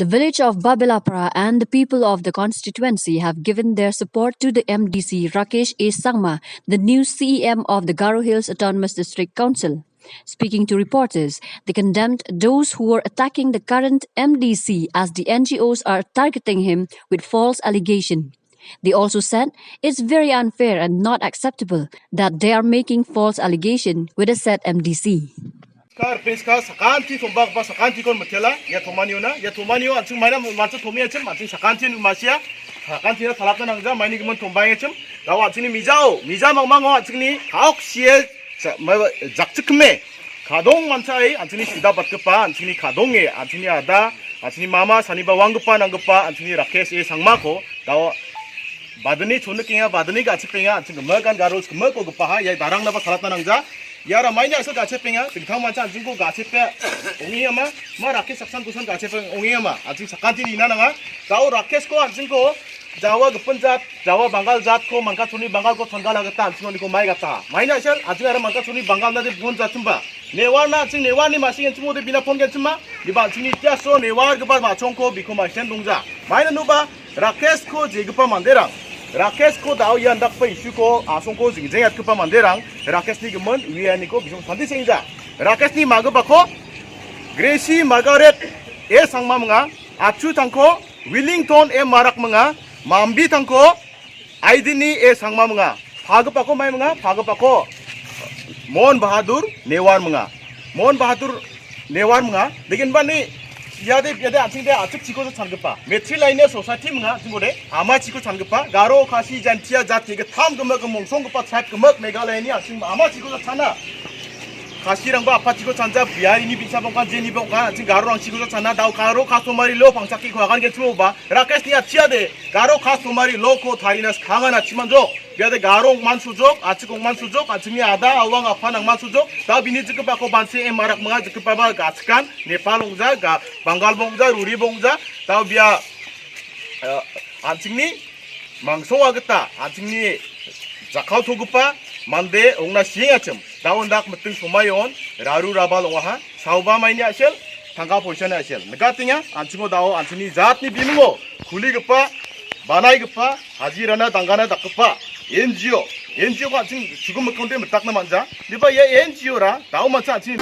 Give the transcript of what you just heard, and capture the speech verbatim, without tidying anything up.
The village of Babilapara and the people of the constituency have given their support to the M D C Rakesh A Sangma, the new C E M of the Garo Hills Autonomous District Council. Speaking to reporters, they condemned those who were attacking the current M D C as the N G Os are targeting him with false allegation. They also said it's very unfair and not acceptable that they are making false allegation with the said M D C. Kar, penska, sakanti tombakba, sakantikon mitela, ia tomaniona, ia tomanio an·ching maina mancha tomiachim, an·ching sakantin umasia, sakantina talakna nangja, maini gimin tombaengachim, dao an·chingni mijao, mija mangmango an·chingni kaok sie, sa-, ma-, jakchikme, kadong manchae, an·chingni sida batgipa, an·chingni kadonge, an·chingni ada, an·chingni mama, saniba wanggipa, nanggipa, an·chingni Rakesh A Sangmako, dao badini chonikenga, badini gachipenga, an·ching gimikan Garo gimiko gipaha, ia darangnaba salatna nangja. Iara maini a·sel gachipenga, dingtang mancha an·chingko gachipe ong·engama, ma Rakesh Saksan Kosan gachipe ong·engama, an·ching sakanti nina nanga. Dao Rakeshko an·chingko Jawa gipin jat, Jawa Bangal jatko, Mankachoni Bangalko changgala gita an·ching oniko mai gataha. Maini a·sel, an·ching ara Mankachoni Bangalna de bon jatimba. Newarna an·ching Newarni masing an·ching ode bina pon genchima, diba an·chingni itiaso Newar gipa machongko biko maisen dongja. Maina nuba, Rakeshko jegipa manderang, Rakeshko dao ia indakgipa issue-ko asongko jingjeng atgipa manderang, Rakeshni gimin uianiko bisong santi sengja. Rakeshni magipako Gracie Margaret A Sangma minga, achu tangko Willington M Marak minga, mambi tangko Aidini A Sangma minga. Pagipako mai minga, pagipako Mon Bahadur Newar minga. Mon Bahadur Newar minga. Degenba ni iade, iade an·ching de achik chiko changipa. Metri laine society minga, an·ching ode ama chiko changipa. Garo, Khasi, Jaintia jati gittam gimik mongsonggipa tribe gimik Meghalaya ni an·ching ama chiko chana. Khasirangba apachiko chanja, Biharini bi·sa bongka, jeni bongka, an·ching Garorangchiko chana, dao Garo customary law pangchakiko agan genchimoba, Rakeshni achiade, Garo customary law-ko tarina skangan achimanjok. Biade Garo ong·mansojok, achik ong·mansojok, an·chingni ada, awang, apa nangmansojok, dao bini jikgipako banse M Marak minga jikgipaba gachikan, Nepal ong·ja, ga-, Bangal bongja, Ruri bongja, dao bia, eh, an·chingni mangsoa gita, an·chingni jakkaltogipa mande ong·na siengachim. Dao indak miting somaion raru rabal ong·aha. Saoba maini a·sel, tangka poisani a·sel. Nikatenga, an·chingo dao an·chingni jatni bimingo kuligipa, banaigipa, hajirana danggana dakgipa N G O. N G O-ko an·ching chugimikkonde mitakna man·ja. Diba ia N G O-ra dao mancha an·ching